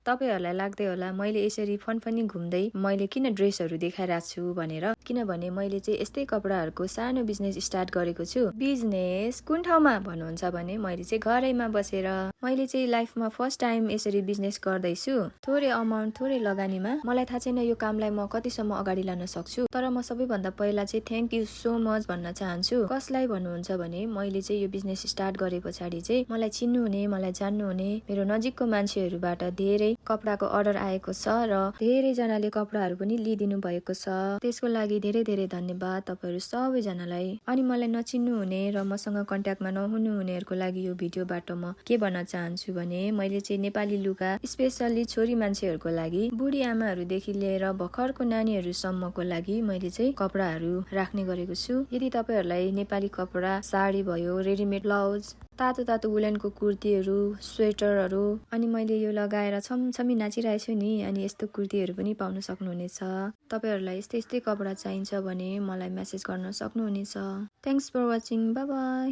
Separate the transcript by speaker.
Speaker 1: तपाईहरुलाई लाग्दै होला मैले यसरी फनफनी घुम्दै मैले किन ड्रेसहरु देखाइराछु छु भनेर, किनभने मैले चाहिँ यस्तै कपडाहरुको सानो बिजनेस स्टार्ट गरेको छु। बिजनेस कुन ठाउँमा भन्नुहुन्छ भने मैले चाहिँ घरैमा बसेर मैले चाहिँ लाइफमा फर्स्ट टाइम यसरी बिजनेस गर्दै छु। थोरै अमाउन्ट थोरै लगानीमा। मलाई थाहा छैन यो कामलाई म कतिसम्म अगाडि लान सक्छु, तर म सबैभन्दा पहिला चाहिँ थ्यांक यू सो मच भन्न चाहन्छु। कसलाई भन्नुहुन्छ भने मैले चाहिँ यो बिजनेस स्टार्ट गरे पछाडी चाहिँ मलाई चिन्नु हुने, मलाई जान्नु हुने मेरो नजिकको मान्छेहरुबाट धेरै कपडाको अर्डर आएको छ र धेरै जनाले कपडाहरु पनि लिदिनु भएको छ। त्यसको लागि धेरै धेरै धन्यवाद तपाईहरु सबैजनालाई। अनि मलाई नचिन्नु हुने र मसँग कन्ट्याक्टमा नहुनु हुनेहरुको लागि यो भिडियोबाट म के भन्न चाहन्छु भने मैले चाहिँ नेपाली लुगा स्पेशली छोरी मान्छेहरुको लागि, बुढी आमाहरुदेखि लिएर भर्खरको नानीहरुसम्मको लागि मैले चाहिँ कपडाहरु राख्ने गरेको छु। यदि तपाईहरुलाई नेपाली कपडा, साडी भयो, रेडिमेड ब्लाउज, तातो तातो वुलनको कुर्तीहरु, स्वेटरहरु, अनि मैले यो लगाएर छमछमी नाचिरहेको छु नि, अनि यस्तो कुर्तीहरु पनि पाउन सक्नुहुनेछ। तपाईहरुलाई यस्तै यस्तै कपडा चाहिन्छ भने मलाई मेसेज गर्न सक्नुहुनेछ। Thanks for watching. Bye by.